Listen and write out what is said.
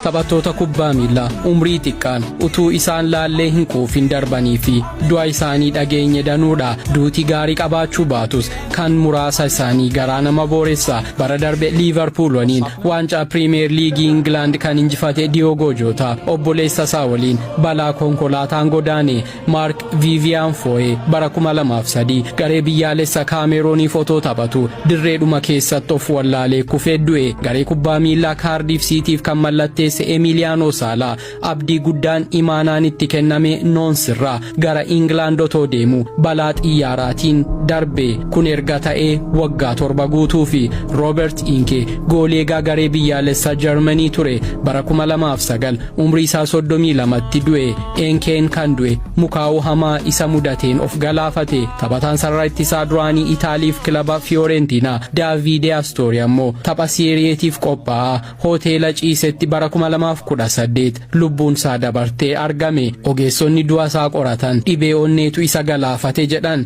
Taphattoota kubbaa miilaa umrii xiqqaan utuu isaan laallee hin quufin darbanii fi du'a isaanii dhageenye danuudha. Duuti gaarii qabaachuu baatus, kan muraasa isaanii garaa nama booressa. Bara darbe Liivarpuul waliin waancaa Piriimeer Liigii Ingilaand kan injifate Diyoogo Joota obboleessa isaa waliin balaa konkolaataan godaane. Maark Viiviyaan Fooye bara 2003 garee biyyaalessa Kaamerooniif otoo taphatu dirreedhuma keessatti of wallaalee kufee du'e. Garee kubbaa miilaa Kaardiif Siitiif kan mallatteesse Emiliyaanoo Saalaa abdii guddaan imaanaan itti kenname Noonsirraa gara Ingilaand otoo deemu balaa xiyyaaraatiin darbe. Kun erga ta'ee waggaa 7 guutuu fi Roobert Inke goolii eegaa garee biyyaalessaa Jarmanii ture bara 2009 umrii isaa 32tti du'e. Enkeen kan du'e mukaa'uu hamaa isa mudateen of galaafate. Taphataan sarara ittisaa duraanii Itaaliif kilaba Fiyoorentinaa Daaviide Astoori ammoo tapha Seeriyeetiif qophaa'aa hoteela ciisetti bara 2018 lubbuun isaa dabartee argame. Ogeessonni du'a isaa qoratan dhibee onneetu isa galaafate jedhan.